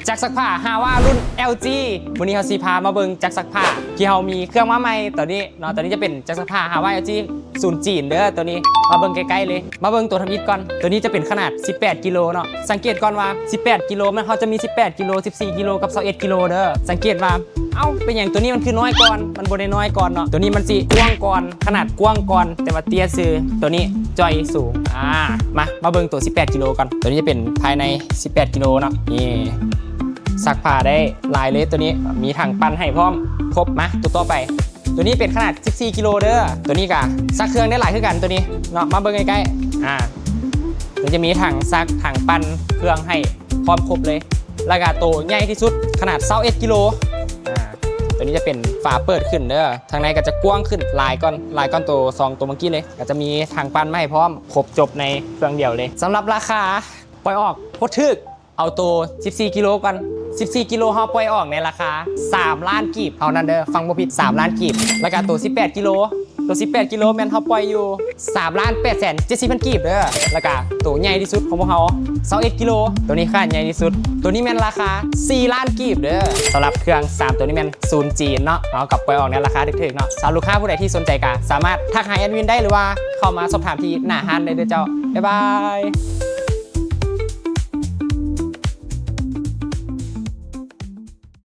ຈັກຊັກຜ້າຮາວາລຸ້ນ ແອວຈີ ມື້ນີ້ເຮົາຊິພາມາເບິ່ງຈັກຊັກຜ້າທີ່ເຮົາມີເຄື່ອງມາໃໝ່ຕອນນີ້ເນາະ. ຕອນນີ້ຈະເປັນຈັກຊັກຜ້າຮາວາ ແອວຈີ ສູນຈີນເດີ. ໂຕນີ້ມາເບິ່ງໃກ້ໆເລີຍ ມາເບິ່ງໂຕທຳອິດກ່ອນ. ໂຕນີ້ຈະເປັນຂະໜາດສິບແປດກິໂລເນາະ. ສັງເກດກ່ອນວ່າສິບແປດກິໂລ ມັນ ເຮົາຈະມີສິບແປດກິໂລ ສິບສີ່ກິໂລ ກັບຊາວເອັດກິໂລເດີ. ສັງເກດວ່າ ເອົ້າ ເປັນຫຍັງໂຕນີ້ມັນຄືນ້ອຍກ່ອນ? ມັນບໍ່ໄດ້ນ້ອຍກ່ອນເນາະ, ໂຕນີ້ມັນຊິກວ້າງກ່ອນ ຂະໜາດກວ້າງກ່ອນ ແຕ່ວ່າເຕ້ຍຊື່. ໂຕນີ້ຈ່ອຍສູງ. ອາ ມາ ມາເບິ່ງໂຕສິບແປດກິໂລກ່ອນ. ໂຕນີ້ຈະເປັນພາຍໃນສິບແປດກິໂລເນາະ. ນີ້ ຊັກຜ້າໄດ້ຫຼາຍເລີຍໂຕນີ້, ມີຖັງປັ່ນໃຫ້ພ້ອມ ຄົບ. ມາ ໂຕຕໍ່ໄປ ໂຕນີ້ເປັນຂະໜາດສິບສີ່ກິໂລເດີ. ໂຕນີ້ກະຊັກເຄື່ອງໄດ້ຫຼາຍຄືກັນໂຕນີ້ເນາະ. ມາເບິ່ງໃກ້ໆ ອາ ມັນຈະມີຖັງຊັກ ຖັງປັ່ນເຄື່ອງໃຫ້ພ້ອມຄົບເລີຍ. ແລ້ວກະໂຕໃຫຍ່ທີ່ສຸດຂະໜາດຊາວເອັດກິໂລ. ອາ ໂຕນີ້ຈະເປັນຝາເປີດຂຶ້ນເດີ. ທາງໃນກະຈະກວ້າງຂຶ້ນຫຼາຍກ່ອນ ຫຼາຍກ່ອນໂຕສອງໂຕເມື່ອກີ້ເລີຍ. ກະຈະມີຖັງປັ່ນມາໃຫ້ພ້ອມ ຄົບຈົບໃນເຄື່ອງດຽວເລີຍ. ສຳລັບລາຄາ ປ່ອຍອອກໂຄດຖືກ. ເອົາໂຕສິບສີ່ກິໂລກ່ອນ. ສິບສີ່ກິໂລເຮົາປ່ອຍອອກໃນລາຄາສາມລ້ານກີບເທົ່ານັ້ນເດີ. ຟັງບໍ່ຜິດ ສາມລ້ານກີບ. ແລ້ວກະໂຕສິບແປດກິໂລ ໂຕສິບແປດກິໂລແມ່ນເຮົາປ່ອຍຢູ່ສາມລ້ານແປດແສນເຈັດສິບພັນກີບເດີ. ແລ້ວກະໂຕໃຫຍ່ທີ່ສຸດຂອງພວກເຮົາ ຊາວເອັດກິໂລ ໂຕນີ້ຂະໜາດໃຫຍ່ທີ່ສຸດ. ໂຕນີ້ແມ່ນລາຄາສີ່ລ້ານກີບເດີ. ສຳລັບເຄື່ອງສາມໂຕນີ້ແມ່ນສູນຈີນເນາະ, ເຮົາກະປ່ອຍອອກໃນລາຄາຖືກໆເນາະ. ສຳລັບລູກຄ້າຜູ້ໃດທີ່ສົນໃຈກະສາມາດທັກຫາແອດມິນໄດ້ ຫຼືວ່າເຂົ້າມາສອບຖາມທີ່ໜ້າຮ້ານໄດ້ເດີເຈົ້າ. ບາຍບາຍ.